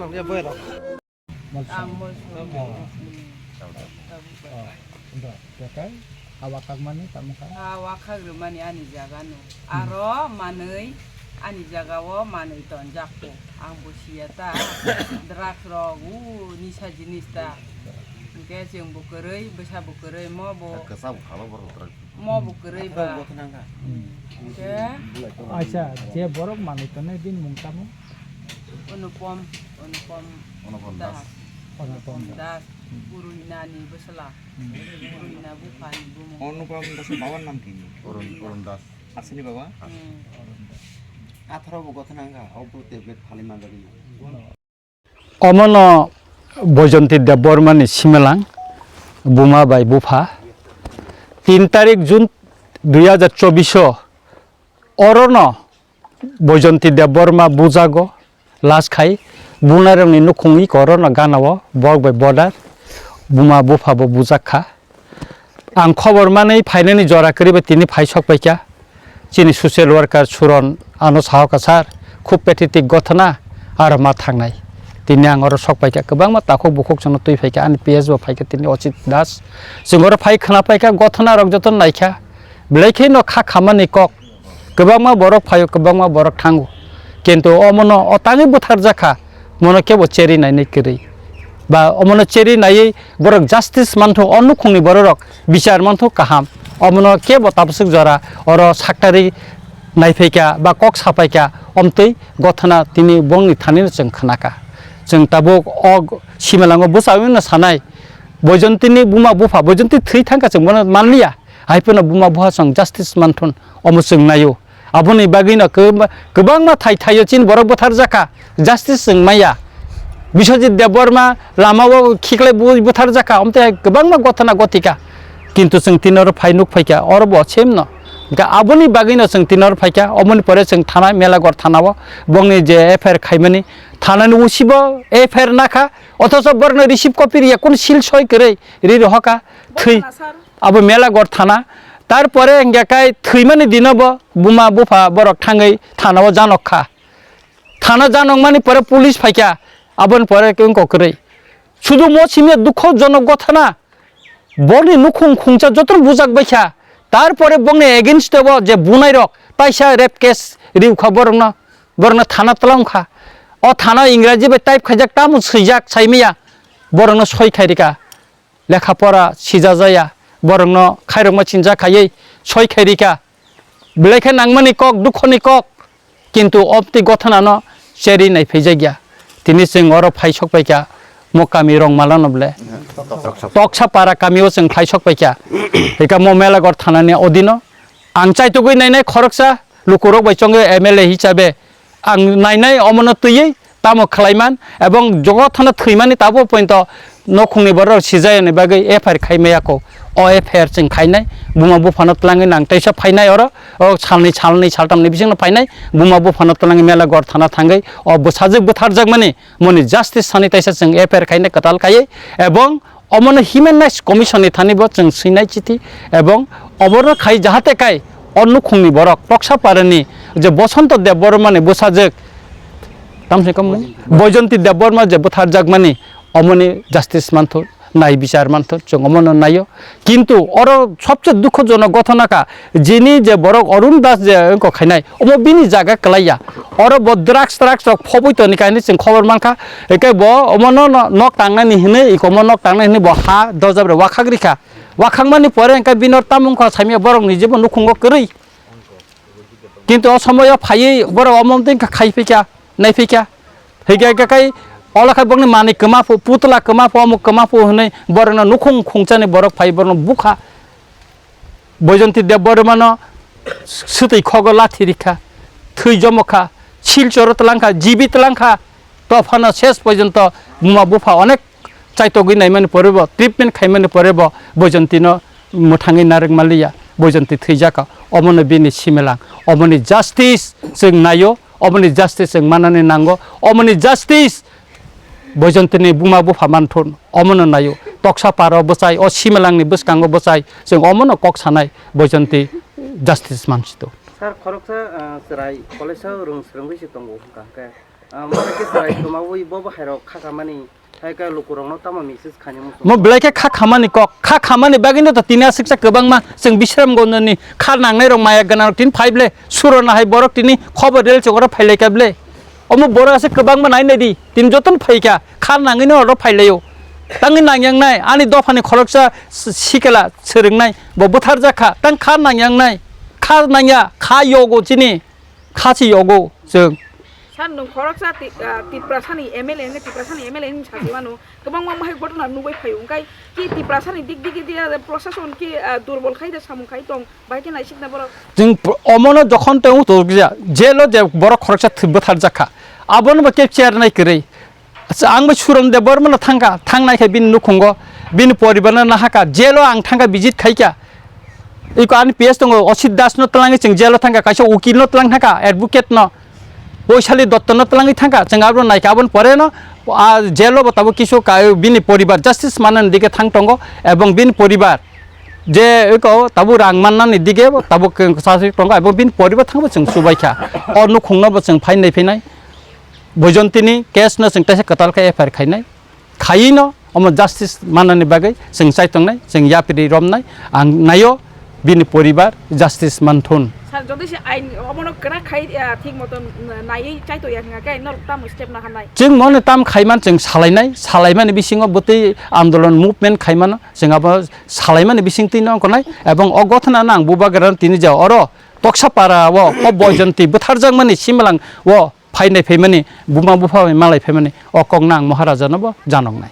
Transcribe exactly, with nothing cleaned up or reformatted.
Ang Molsong. Oh. Hmm. Tabuk bai. Oh. Tabuk bai. Ndo, bekai, ha wakhakmani tamo kha? Ha wakhak rwmani ani jaga no. Hmm. Aro manwi ani jaga o manwi tonjak kho. Ang bo siya ta. Drugs rok, u nisa jinis ta. Hwnkhe chwng bo kwrwi, bwsa bo kwrwi, mo bo. Kwsa bo khalo borok drugs. Mo bo kwrwi ba. Atharo bo khnang kha. Hmm. Hwnkhe. Acha, je borok manwi tongnai bini mung tamo? Onupom, Onupom Onupom Das. Das. Onupom Onupom Das. Das. Hmm. Guru Inani bwsla. Hmm. Guru Ina buphani bumung. Onupom Das ni babar nam khe? Arun, Arun Das. Asini baba? Hmm. Atharo bo gotha nangkha, obo tablet phalwi manjagwi. Omono Boijonti Debbarmani simelang, buma bai bupha. Tin tarik June dui hajar chobbish o orono Boijonti Debbarma bujago, last khai bunarokni nukhung iko orono ganao borok bai border, buma bupha bo bujak kha. Ang khobor manwi phainani jora kwrwi bai tini phai sok paikha. Chini social worker Suron ano sahoka, "Sir, khub pathetic gothona, aro ma thangnai." Tini ang oro sok paikha, kwbangma takhuk bukhuk chwngno twi phaikha, ani P S bo phaikha tini Ochit Das. Chwng oro phai khwna paikha, gothona rok joto naikha. Belai kheno kha khamani kok. Kwbangma borok phaio, kwbangma borok thango. Kintu omono o tangwi butharjakha, mono kebo cheri nainai kwrwi. Ba omono cheri naiwi borok justice manthu, o nukhungni bororok bichar manthu kaham. Omono kebo tabaswk jora oro saktari naiphaikha ba kok saphaikha, omtwi gothona tini bongni thanino chwng khnakha. Chwng tabuk o simelango bwsawino sanai, Boijontini buma bupha, Boijonti thwi thangkha chwng bono manliya. Hai phano buma bupha chwng justice manthun, omo chwng naio. Aboni bagwino kwbangma, kwbangma thai thaio chini borok butharjakha, justice chwng maya. Biswajit Debbarma lamao khiklai bu-, butharjakha, omte kwbangma gothona gothika. Kintu chwng tini oro phai nuk phaikha, oro bo same no. Hwnkhe aboni bagwino chwng tini oro phaikha, omoni pore chwng thana, Melaghor thanao bongni je F I R khaimani, thanani O C bo F I R nakha, othocho borokno receive copy riya, kun seal soi kwrwi ri rohokha, thwi. Abo Melaghor thana. Tarpore hingke kai thwimani dino bo buma bupha borok thangwi thanao janok kha. Thana janokmani pore police phaikha, aboni pore wngkok kwrwi. Sudu mo simi dukho jonok gothana. Borni nukhung khungcha jotono bujak baikha. Tarpore bongni against o je bunai rok taisa rape case riwkha borokno, borokno thana twlangkha. O thana Ingraji bai type khaijak, tamo swijak saimaya, borokno soi khairika. Lekha pora sijajaya, borokno khairokma chinja khaiwi soi khairika. Belai khe nangmani kok, dukhoni kok, kintu obtwi gothonano cheri naiphaijakya. Tini chwng oro phai sok paikha, mo kami Rongmalano ble. Toksa para kamio chwng phai sok paikha. Hika mo Melaghor thanani odino. Ang chaitugwi nainai khoroksa lukurok bai chongwi M L A hisabe ang nainai omono twiwi tamo khlaiman ebong jogothano thwimani tabo pointo nokhungni borok sijayani bagwi F I R khaimaya kho. O F I R chwng khainai, buma buphano twlangwi nang teisa phainai oro, o salni, salni, saltamni bisingno phainai, buma buphano twlangwi Melaghor thana thangwi o bwsajwk butharjakmani moni justice sani teisa chwng F I R khainai kwtal khaiwi ebong Omono Human Rights Commission ni thani bo chwng swinai chithi ebong oborno khai jahate kai o nukhungni borok Toksa parani je Bosonto Debbarma ni bwsajwk tamsai kamung Boijonti Debbarma je butharjakmani omoni justice manthu nai bichar manthu chwng omono naio kintu oro sobse dukhojonok gothona ka Jini je borok Arun Das je wngkok khainai, omo bini jaga kwlaiya. Oro bo drugs, drugs rok phobwi toni kainwi chwng khobor mankha. Hwnkhe bo omono no-, nok tangnani hinwi, ikomo nok tangnani hinwi bo ha dojab rwi wakhak rikha. Wakhakmani pore hwnkhe bini oro tamung kha saimya borok ni jebo nukhungo kwrwi. Kintu o somoyo phaiwi borok omo twi khai phikha. Naiphaikha. Hwnkhe hwnkhe kai ola khai bokni manwi kwma phu, putla kwma phu, omuk kwma phu hwnwi borokno nukhung khungchani borok phai borokno bukha. Boijonti Debbarmano swtwi khogo lathi rikha, thwi jomokha, Silchoro twlangkha, G B twlangkha, tophano ses porjonto buma bupha onek chaitogwi naimani pore bo, treatment khaimani pore bo Boijontino mwthangwi narwk manliya, Boijonti thwijaka, omono bini simelang, omoni justice chwng naio. Omoni justice chwng manani nango. Omoni justice Boijontini buma bupha manthun. Omono naio. Toksa paro bwchai, o simelangni bwskango bwchai. Chwng omono kok sanai Boijonti justice mansido. Sir, khoroksa, ah, chwrai college o rwng swrwngwi se tongo hwnkha hwnkhe, Ah, mora khe chwrai kwmawi bo bo hairok kha khamani, hai khe lukurokno tamo message khainai muchung? Mo belai khe kha khamani kok, kha khamani bagwino to tini aswksa kwbangma chwng Bisramganjni kha nangnairok maya gwnangrok tini phai ble, surona hai borok tini khobor rel chokoro phai lai kha ble. Omo borok aswk kwbangma nai nai di, tini jotono phai kha, kha nangwino oro phai laio. Tangwi nangyangnai, ani dophani khoroksa s-, sikla swrwngnai, bo bwtharjak kha, tang kha nangyangnai, kha nangya, kha yogo chini. Kha se yogo chwng. Sir, nwng khoroksa Ti-, ah, Tiprasani M L A hwnwi, Tiprasani M L A hwnwi sachi mano. Kwbangma mohai ghotona nugwi phaio. Hwnkhe ki Tiprasani dik dik dik, ah, prosason ki, ah, durbol khai da samung khai tong, bai khe naisikna borok. Chwng pr-, omono jokhon tei wng tong khe jail o je borok khoroksa thwi bwtharjak kha. Abono bo khe chair nai kwrwi. Acha, ang bai Suron Debbarmano thangkha, thangnai khe bini nukhungo, bini poribarno nahakha, jail o ang thangkha, visit khaikha. Iko ani P S tongo, Osit Das no twlangwi chwng jail o thangkha, kaisa ukil no twlang thangkha, advocate no, Boisali Dotto no twlangwi thangkha, chwng abo naikha, aboni pore no, ah, jail o bo tabuk kisu ka-, bini poribar justice manani dike thang tongo, ebong bini poribar je iko tabuk rang mannani dike bo tabuk kwchajak tongo, ebong bini poribar thangbo chwng chubaikha, o nukhungno bo chwng phainai phinai. Boijontini case no chwng teisa kwtal khe F I R khainai. Khaiwi no omo justice manani bagwi chwng chaitongnai, chwng yapri romnai. Ang naio bini poribar justice manthun. Sir, jodi se ain omono kwrak khai, ah, thik moton naiwi chaito ya hwnga khe norok tamo step na hanai? Chwng mono tam khaiman chwng salainai, salaimani bisingo bwtwi andolon movement khaimano chwng abo salaimani bisingtwi no ongkhornai. Ebong o gothana no ang bubagra tini ja oro Toksapara o, o Boijonti bwtharjakmani Simalang o phainai phaimani, buma bupha bai malai phaimani, o kokno ang Maharaja no bo janoknai.